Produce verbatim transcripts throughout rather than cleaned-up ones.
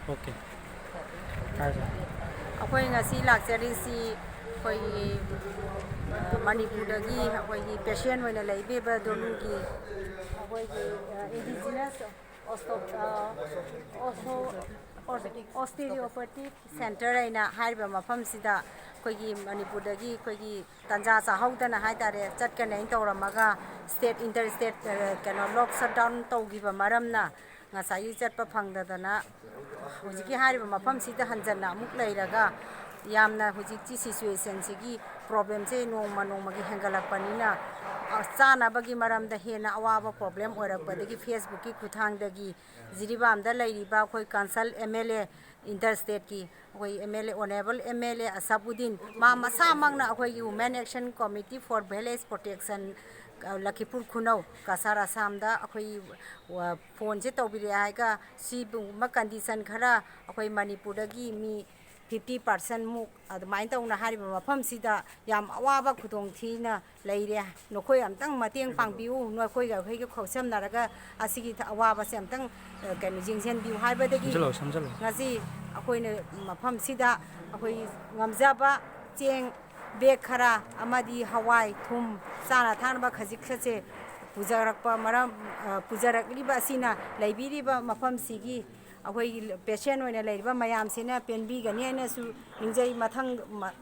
Okay. ꯍꯥꯏꯔꯣ꯫ ꯑꯩꯈꯣꯏ ꯉꯁꯤ ꯂꯥꯛꯆꯔꯤꯁꯤ ꯑꯩꯈꯣꯏꯒꯤ, ꯑ, ꯃꯅꯤꯄꯨꯔꯗꯒꯤ ꯑꯩꯈꯣꯏꯒꯤ ꯄꯦꯁꯦꯟ ꯑꯣꯏꯅ ꯂꯩꯕꯤꯕ ꯗꯣꯂꯨꯒꯤ ꯑꯩꯈꯣꯏꯒꯤ, ꯑ, ꯏꯟꯗꯤꯖꯤꯅꯁ ꯑꯣꯁꯇꯣ-, ꯑ, ꯑꯣꯁꯣ-, ꯑꯣꯁ-, ꯑꯣꯁꯇꯤꯔꯤꯌꯣꯄꯦꯊꯤꯛ ꯁꯦꯟꯇꯔ ꯍꯥꯏꯅ ꯍꯥꯏꯔꯤꯕ ꯃꯐꯝꯁꯤꯗ ꯑꯩꯈꯣꯏꯒꯤ ꯃꯅꯤꯄꯨꯔꯗꯒꯤ ꯑꯩꯈꯣꯏꯒꯤ ꯇꯥꯟꯖꯥ ꯆꯥꯍꯧꯗꯅ ꯍꯥꯏꯇꯥꯔꯦ, ꯆꯠꯀꯅꯤ ꯍꯥꯏꯅ ꯇꯧꯔꯝꯃꯒ ꯁ꯭ꯇꯦꯠ, ꯏꯟꯇꯔ ꯁ꯭ꯇꯦꯠ, ꯑ, ꯀꯩꯅꯣ, ꯂꯣꯛ ꯁꯠ ꯗꯥꯎꯟ ꯇꯧꯈꯤꯕ ꯃꯔꯝꯅ ꯉꯁꯥꯏꯒꯤ ꯆꯠꯄ ꯐꯪꯗꯗꯅ ꯍꯧꯖꯤꯛꯀꯤ ꯍꯥꯏꯔꯤꯕ ꯃꯐꯝꯁꯤꯗ ꯍꯟꯖꯟꯅ ꯑꯃꯨꯛ ꯂꯩꯔꯒ ꯌꯥꯝꯅ ꯍꯧꯖꯤꯛꯀꯤ ꯁꯤꯆꯨꯋꯦꯁꯟꯁꯤꯒꯤ ꯄ꯭ꯔꯣꯕ꯭ꯂꯦꯝꯁꯦ ꯅꯣꯡꯃ ꯅꯣꯡꯃꯒꯤ ꯍꯦꯟꯒꯠꯂꯛꯄꯅꯤꯅ, ꯑ, ꯆꯥꯅꯕꯒꯤ ꯃꯔꯝꯗ ꯍꯦꯟꯅ ꯑꯋꯥꯕ ꯄ꯭ꯔꯣꯕ꯭ꯂꯦꯝ ꯑꯣꯏꯔꯛꯄꯗꯒꯤ ꯐꯦꯁꯕꯨꯛꯀꯤ ꯈꯨꯠꯊꯥꯡꯗꯒꯤ ꯖꯤꯔꯤꯕꯥꯝꯗ ꯂꯩꯔꯤꯕ ꯑꯩꯈꯣꯏ council M L A, inter ꯁ꯭ꯇꯦꯠꯀꯤ ꯑꯩꯈꯣꯏ M L A, honourable M L A Asabuddin, ꯃꯥ ꯃꯁꯥꯃꯛꯅ ꯑꯩꯈꯣꯏꯒꯤ Women Action Committee for Village Protection, ꯑ, ꯂꯈꯤꯄꯨꯔ ꯈꯨꯅꯧ, ꯀꯁꯥꯔ ꯑꯁꯥꯝꯗ ꯑꯩꯈꯣꯏ, ꯑ, ꯐꯣꯟꯁꯦ ꯇꯧꯕꯤꯔꯛꯑꯦ ꯍꯥꯏꯒ ꯁꯤꯒꯨꯝꯕ ꯀꯟꯗꯤꯁꯟ ꯈꯔ ꯑꯩꯈꯣꯏ ꯃꯅꯤꯄꯨꯔꯗꯒꯤ ꯃꯤ ꯐꯤꯐꯇꯤ ꯄꯥꯔꯁꯦꯟꯃꯨꯛ ꯑꯗꯨꯃꯥꯏꯅ ꯇꯧꯅ ꯍꯥꯏꯔꯤꯕ ꯃꯐꯝꯁꯤꯗ ꯌꯥꯝ ꯑꯋꯥꯕ ꯈꯨꯗꯣꯡꯊꯤꯅ ꯂꯩꯔꯦ꯫ ꯅꯈꯣꯏ ꯑꯝꯇꯪ ꯃꯇꯦꯡ ꯄꯥꯡꯕꯤꯌꯨ, ꯅꯈꯣꯏꯒ ꯑꯩꯈꯣꯏꯒ ꯈꯣꯛꯁꯝꯅꯔꯒ ꯑꯁꯤꯒꯤ ꯊ-, ꯑꯋꯥꯕꯁꯦ ꯑꯝꯇꯪ, ꯑ, ꯀꯩꯅꯣ, ꯌꯦꯡꯁꯤꯟꯕꯤꯌꯨ ꯍꯥꯏꯕꯗꯒꯤ ꯁꯝꯖꯜꯂꯣ, ꯁꯝꯖꯜꯂꯣ꯫ ꯉꯁꯤ ꯑꯩꯈꯣꯏꯅ ꯃꯐꯝꯁꯤꯗ ꯑꯩꯈꯣꯏ ꯉꯝꯖꯕ ꯆꯦꯡ ꯕꯦꯒ ꯈꯔ ꯑꯃꯗꯤ ꯍꯋꯥꯏ, ꯊꯨꯝ, ꯆꯥꯅ ꯊꯛꯅꯕ ꯈꯖꯤꯛ ꯈꯔꯁꯦ ꯄꯨꯖꯔꯛꯄ ꯃꯔꯝ, ꯑ, ꯄꯨꯖꯔꯛꯂꯤꯕ ꯑꯁꯤꯅ ꯂꯩꯕꯤꯔꯤꯕ ꯃꯐꯝꯁꯤꯒꯤ ꯑꯩꯈꯣꯏꯒꯤ ꯄꯦꯁꯦꯟ ꯑꯣꯏꯅ ꯂꯩꯔꯤꯕ ꯃꯌꯥꯝꯁꯤꯅ ꯄꯦꯟꯕꯤꯒꯅꯤ ꯍꯥꯏꯅꯁꯨ ꯅꯤꯡꯖꯩ꯫ ꯃꯊꯪ, ꯃ-,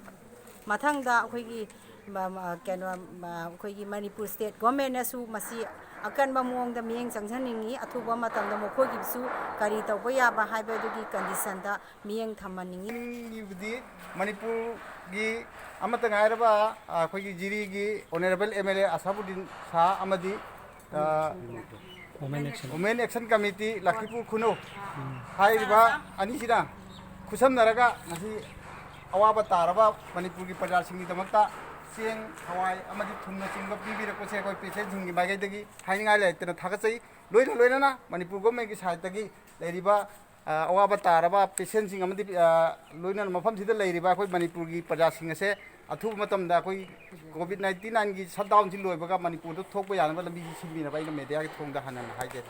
ꯃꯊꯪꯗ ꯑꯩꯈꯣꯏꯒꯤ ꯃ-, ꯃ-, ꯀꯩꯅꯣ, ꯃ-, ꯑꯩꯈꯣꯏꯒꯤ ꯃꯅꯤꯄꯨꯔ ꯁ꯭ꯇꯦꯠ ꯒꯣꯔꯃꯦꯟꯅꯁꯨ ꯃꯁꯤ ꯑꯀꯟꯕ ꯃꯑꯣꯡꯗ ꯃꯤꯠꯌꯦꯡ ꯆꯪꯁꯤꯟꯅꯤꯡꯏ꯫ ꯑꯊꯨꯕ ꯃꯇꯝꯗ ꯃꯈꯣꯏꯒꯤꯁꯨ ꯀꯔꯤ ꯇꯧꯕ ꯌꯥꯕ ꯍꯥꯏꯕꯗꯨꯒꯤ ꯀꯟꯗꯤꯁꯟꯗ ꯃꯤꯠꯌꯦꯡ ꯊꯝꯍꯟꯅꯤꯡꯏ꯫ ꯒꯤꯕꯨꯗꯤ ꯃꯅꯤꯄꯨꯔꯒꯤ ꯑꯃꯠꯇ ꯉꯥꯏꯔꯕ, ꯑ, ꯑꯩꯈꯣꯏꯒꯤ ꯖꯤꯔꯤꯒꯤ honourable M L A Asabuddin Shah ꯑꯃꯗꯤ, ꯑ, Women Action꯫ Women Action Committee ꯂꯈꯤꯄꯨꯔ ꯈꯨꯅꯧ ꯍꯥꯏꯔꯤꯕ ꯑꯅꯤꯁꯤꯅ ꯈꯨꯠꯁꯝꯅꯔꯒ ꯉꯁꯤ ꯑꯋꯥꯕ ꯇꯥꯔꯕ ꯃꯅꯤꯄꯨꯔꯒꯤ ꯄ꯭ꯔꯖꯥꯁꯤꯡꯒꯤꯗꯃꯛꯇ ꯆꯦꯡ, ꯍꯋꯥꯏ ꯑꯃꯗꯤ ꯊꯨꯝꯅꯆꯤꯡꯕ ꯄꯤꯕꯤꯔꯛꯄꯁꯦ ꯑꯩꯈꯣꯏ ꯄꯦꯁꯦꯟꯁꯤꯡꯒꯤ ꯃꯥꯏꯀꯩꯗꯒꯤ ꯍꯥꯏꯅꯤꯡꯉꯥꯏ ꯂꯩꯇꯅ ꯊꯥꯒꯠꯆꯩ꯫ ꯂꯣꯏꯅ ꯂꯣꯏꯅꯅ ꯃꯅꯤꯄꯨꯔ ꯒꯣꯔꯃꯦꯟꯒꯤ ꯁꯥꯏꯠꯇꯒꯤ ꯂꯩꯔꯤꯕ, ꯑ, ꯑꯋꯥꯕ ꯇꯥꯔꯕ ꯄꯦꯁꯦꯟꯁꯤꯡ ꯑꯃꯗꯤ, ꯑ, ꯂꯣꯏꯅꯅ ꯃꯐꯝꯁꯤꯗ ꯂꯩꯔꯤꯕ ꯑꯩꯈꯣꯏ ꯃꯅꯤꯄꯨꯔꯒꯤ ꯄ꯭ꯔꯖꯥꯁꯤꯡ ꯑꯁꯦ ꯑꯊꯨꯕ ꯃꯇꯝꯗ ꯑꯩꯈꯣꯏ ꯀꯣꯚꯤꯗ ꯅꯥꯏꯟꯇꯤꯟꯒꯤ ꯁꯠ ꯗꯥꯎꯟꯁꯤ ꯂꯣꯏꯕꯒ ꯃꯅꯤꯄꯨꯔꯗ ꯊꯣꯛꯄ ꯌꯥꯅꯕ ꯂꯝꯕꯤꯁꯤ ꯁꯤꯟꯕꯤꯅꯕ ꯑꯩꯅ ꯃꯦꯗꯤꯌꯥꯒꯤ ꯊꯣꯡꯗ ꯍꯟꯅ ꯍꯟꯅ ꯍꯥꯏꯖꯔꯤ꯫